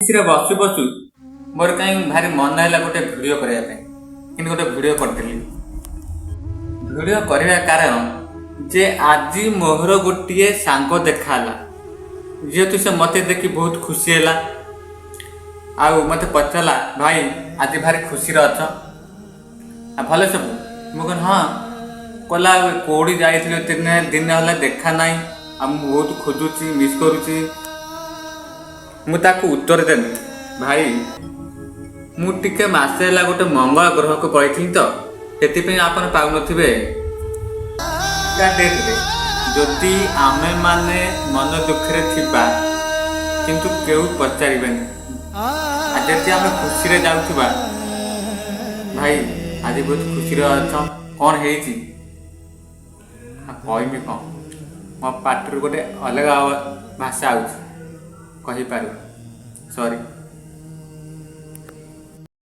ଖୁସିରେ ବସୁ ବସୁ ମୋର କାହିଁ ଭାରି ମନ ହେଲା ଗୋଟେ ଭିଡ଼ିଓ କରିବା ପାଇଁ, କିନ୍ତୁ ଗୋଟେ ଭିଡ଼ିଓ କରିଦେଲି। ଭିଡ଼ିଓ କରିବା କାରଣ ଯେ ଆଜି ମୋର ଗୋଟିଏ ସାଙ୍ଗ ଦେଖା ହେଲା। ଯେହେତୁ ସେ ମୋତେ ଦେଖି ବହୁତ ଖୁସି ହେଲା ଆଉ ମୋତେ ପଚାରିଲା, "ଭାଇ, ଆଜି ଭାରି ଖୁସିରେ ଅଛ ଆଉ ଭଲ ସବୁ?" ମୁଁ କହିଲି, "ହଁ।" କହିଲା, "କେଉଁଠି ଯାଇଥିଲୁ? ଦିନେ ଦିନେ ହେଲା ଦେଖା ନାହିଁ ଆଉ ମୁଁ ବହୁତ ଖୋଜୁଛି, ମିସ୍ କରୁଛି।" ମୁଁ ତାକୁ ଉତ୍ତର ଦେଲି, "ଭାଇ, ମୁଁ ଟିକେ ମାସେ ହେଲା ଗୋଟେ ମଙ୍ଗଳ ଗ୍ରହକୁ ପଳେଇଥିଲି ତ, ସେଥିପାଇଁ ଆପଣ ପାଉନଥିବେ।" ଡେଟ୍ରେ ଯଦି ଆମେମାନେ ମନ ଦୁଃଖରେ ଥିବା, କିନ୍ତୁ କେଉଁ ପଚାରିବେନି। ଆଉ ଯଦି ଆମେ ଖୁସିରେ ଯାଉଥିବା, "ଭାଇ, ଆଜି ବହୁତ ଖୁସିରେ ଅଛ, କ'ଣ ହେଇଛି?" ଆଉ କହିବି କ'ଣ? ମୋ ପାଟିରୁ ଗୋଟେ ଅଲଗା ଭାଷା ଆଉଛି, କହିପାରୁ ସରି।